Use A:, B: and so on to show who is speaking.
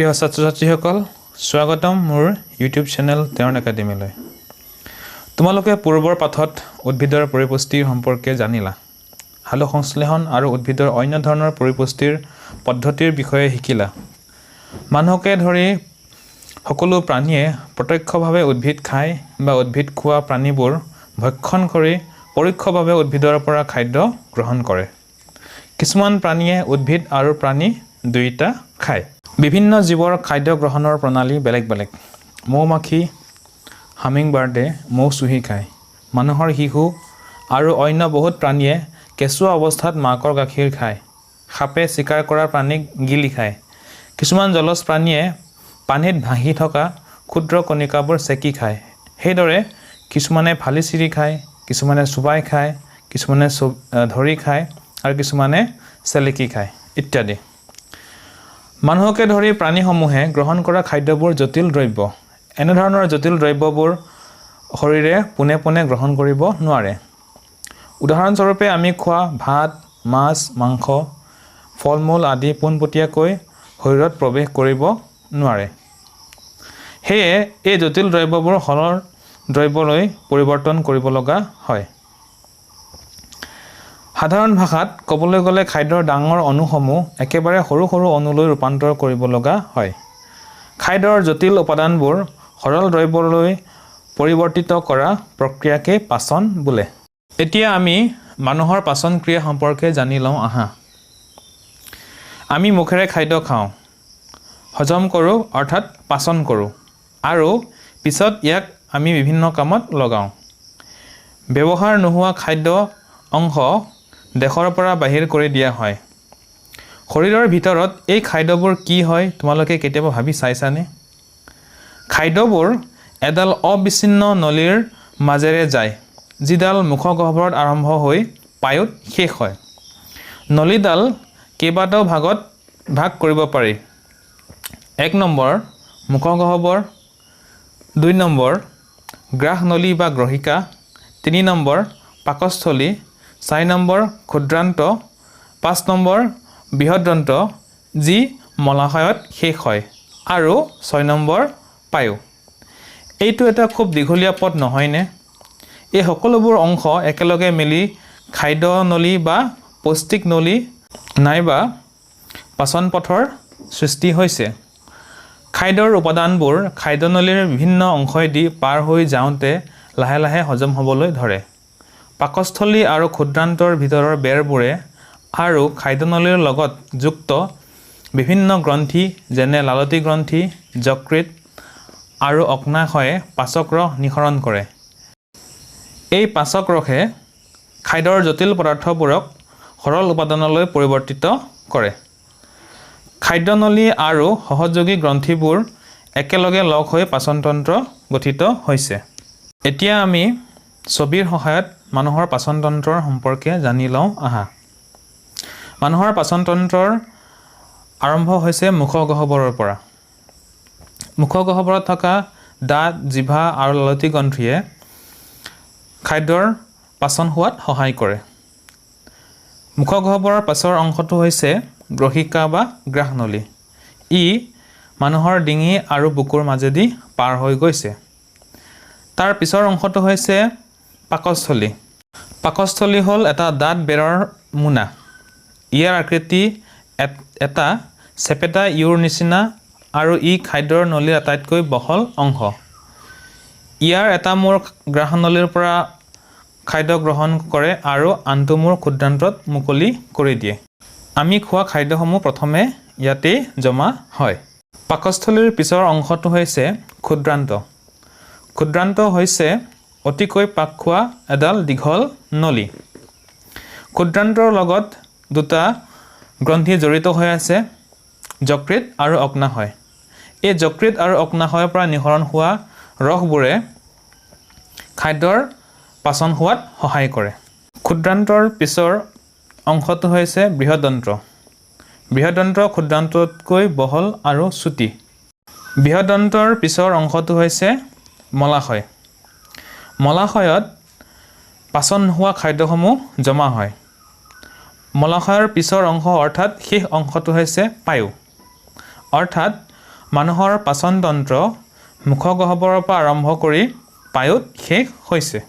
A: প্ৰিয় ছাত্ৰ ছাত্ৰীসকল, স্বাগতম মোৰ ইউটিউব চেনেল টেৰণ একাডেমীলৈ। তোমালোকে পূৰ্বৰ পাঠত উদ্ভিদৰ পৰিপুষ্টিৰ সম্পৰ্কে জানিলা, সালোক সংশ্লেষণ আৰু উদ্ভিদৰ অন্য ধৰণৰ পৰিপুষ্টিৰ পদ্ধতিৰ বিষয়ে শিকিলা। মানুহকে ধৰি সকলো প্ৰাণীয়ে প্ৰত্যক্ষভাৱে উদ্ভিদ খায় বা উদ্ভিদ খোৱা প্ৰাণীবোৰ ভক্ষণ কৰি পৰোক্ষভাৱে উদ্ভিদৰ পৰা খাদ্য গ্ৰহণ কৰে। কিছুমান প্ৰাণীয়ে উদ্ভিদ আৰু প্ৰাণী দুয়োটা খায়। বিভিন্ন জীৱৰ খাদ্য গ্ৰহণৰ প্ৰণালী বেলেগ বেলেগ। মৌ মাখি, হামিং বাৰ্ডে মৌ চুহি খায়। মানুহৰ শিশু আৰু অন্য বহুত প্ৰাণীয়ে কেঁচুৱা অৱস্থাত মাকৰ গাখীৰ খায়। সাপে চিকাৰ কৰা প্ৰাণীক গিলি খায়। কিছুমান জলজ প্ৰাণীয়ে পানীত ভাহি থকা ক্ষুদ্ৰ কণিকাবোৰ চেকি খায়। সেইদৰে কিছুমানে ফালি চিৰি খায়, কিছুমানে চোবাই খায়, কিছুমানে ধৰি খায় আৰু কিছুমানে চেলেকি খায় ইত্যাদি। মানুহকে ধৰি প্ৰাণীসমূহে গ্ৰহণ কৰা খাদ্যবোৰ জটিল দ্ৰব্য। এনেধৰণৰ জটিল দ্ৰব্যবোৰ শৰীৰে পোনে পোনে গ্ৰহণ কৰিব নোৱাৰে। উদাহৰণস্বৰূপে, আমি খোৱা ভাত, মাছ, মাংস, ফল মূল আদি পোনপটীয়াকৈ শৰীৰত প্ৰৱেশ কৰিব নোৱাৰে। সেয়ে এই জটিল দ্ৰব্যবোৰ সৰল দ্ৰব্যলৈ পৰিৱৰ্তন কৰিব লগা হয়। সাধাৰণ ভাষাত ক'বলৈ গ'লে, খাদ্যৰ ডাঙৰ অণুসমূহ একেবাৰে সৰু সৰু অণুলৈ ৰূপান্তৰ কৰিব লগা হয়। খাদ্যৰ জটিল উপাদানবোৰ সৰল দ্ৰব্যলৈ পৰিৱৰ্তিত কৰা প্ৰক্ৰিয়াকেই পাচন বোলে। এতিয়া আমি মানুহৰ পাচন ক্ৰিয়া সম্পৰ্কে জানি লওঁ আহা। আমি মুখেৰে খাদ্য খাওঁ, হজম কৰোঁ, অৰ্থাৎ পাচন কৰোঁ আৰু পিছত ইয়াক আমি বিভিন্ন কামত লগাওঁ। ব্যৱহাৰ নোহোৱা খাদ্য অংশ দেহৰ পৰা বাহিৰ কৰি দিয়া হয়। শৰীৰৰ ভিতৰত এই খাদ্যবোৰ কি হয়, তোমালোকে কেতিয়াবা ভাবি চাইছানে? খাদ্যবোৰ এডাল অবিচ্ছিন্ন নলীৰ মাজেৰে যায়, যিডাল মুখগহ্বৰত আৰম্ভ হৈ পায়ুত শেষ হয়। নলীডাল কেইবাটাও ভাগত ভাগ কৰিব পাৰি। 1 নম্বৰ মুখগহ্বৰ, 2 নম্বৰ গ্ৰাসনলী বা গ্ৰহিকা, 3 নম্বৰ পাকস্থলী, 4 নম্বৰ ক্ষুদ্ৰান্ত, 5 নম্বৰ বৃহদন্ত্ৰ, যি মলাশয়ত শেষ হয়, আৰু 6 নম্বৰ পায়ু। এইটো এটা খুব দীঘলীয়া পথ নহয়নে? এই সকলোবোৰ অংশ একেলগে মিলি খাদ্য নলী বা পৌষ্টিক নলী নাইবা পাচন পথৰ সৃষ্টি হৈছে। খাদ্যৰ উপাদানবোৰ খাদ্যনলীৰ বিভিন্ন অংশইদি পাৰ হৈ যাওঁতে লাহে লাহে হজম হ'বলৈ ধৰে। পাকস্থলী আৰু ক্ষুদ্ৰান্তৰ ভিতৰৰ বেৰবোৰে আৰু খাদ্যনলীৰ লগত যুক্ত বিভিন্ন গ্ৰন্থি, যেনে লালটি গ্ৰন্থি, যকৃত আৰু অগ্নাশয়ে পাচক ৰস নিঃসৰণ কৰে। এই পাচক ৰসে খাদ্যৰ জটিল পদাৰ্থবোৰক সৰল উপাদানলৈ পৰিৱৰ্তিত কৰে। খাদ্যনলী আৰু সহযোগী গ্ৰন্থিবোৰ একেলগে লগ হৈ পাচনতন্ত্ৰ গঠিত হৈছে। এতিয়া আমি ছবিৰ সহায়ত মানুহৰ পাচনতন্ত্ৰৰ সম্পৰ্কে জানি লওঁ আহা। মানুহৰ পাচনতন্ত্ৰৰ আৰম্ভ হৈছে মুখগহ্বৰৰ পৰা। মুখগহ্বৰত থকা দাঁত, জিভা আৰু লালটি গ্ৰন্থিয়ে খাদ্যৰ পাচন হোৱাত সহায় কৰে। মুখগহ্বৰৰ পাছৰ অংশটো হৈছে গ্ৰহিকা বা গ্ৰাসনলী। ই মানুহৰ ডিঙি আৰু বুকুৰ মাজেদি পাৰ হৈ গৈছে। তাৰ পিছৰ অংশটো হৈছে পাকস্থলী। পাকস্থলী হ'ল এটা ডাঠ বেৰৰ মোনা। ইয়াৰ আকৃতি এটা চেপেটা ইউৰ নিচিনা আৰু ই খাদ্যৰ নলীৰ আটাইতকৈ বহল অংশ। ইয়াৰ এটা মূৰ গ্ৰাসনলীৰ পৰা খাদ্য গ্ৰহণ কৰে আৰু আনটো মূৰ ক্ষুদ্ৰান্তত মুকলি কৰি দিয়ে। আমি খোৱা খাদ্যসমূহ প্ৰথমে ইয়াতেই জমা হয়। পাকস্থলীৰ পিছৰ অংশটো হৈছে ক্ষুদ্ৰান্ত। ক্ষুদ্ৰান্ত হৈছে অতিকৈ পাক খোৱা এডাল দীঘল নলী। ক্ষুদ্ৰান্তৰ লগত দুটা গ্ৰন্থি জড়িত হৈ আছে, যকৃত আৰু অগ্নাশয়। এই যকৃত আৰু অগ্নাশয়ৰ পৰা নিঃসৰণ হোৱা ৰসবোৰে খাদ্যৰ পাচন হোৱাত সহায় কৰে। ক্ষুদ্ৰান্তৰ পিছৰ অংশটো হৈছে বৃহদন্ত্ৰ। বৃহদন্ত্ৰ ক্ষুদ্ৰান্ততকৈ বহল আৰু চুটি। বৃহদন্ত্ৰৰ পিছৰ অংশটো হৈছে মলাশয়। মলাশয়ত পাচন নোহোৱা খাদ্যসমূহ জমা হয়। মলাশয়ৰ পিছৰ অংশ, অৰ্থাৎ শেষ অংশটো হৈছে পায়ু, অৰ্থাৎ মানুহৰ পাচনতন্ত্ৰ মুখগহ্বৰৰ পৰা আৰম্ভ কৰি পায়ুত শেষ হৈছে।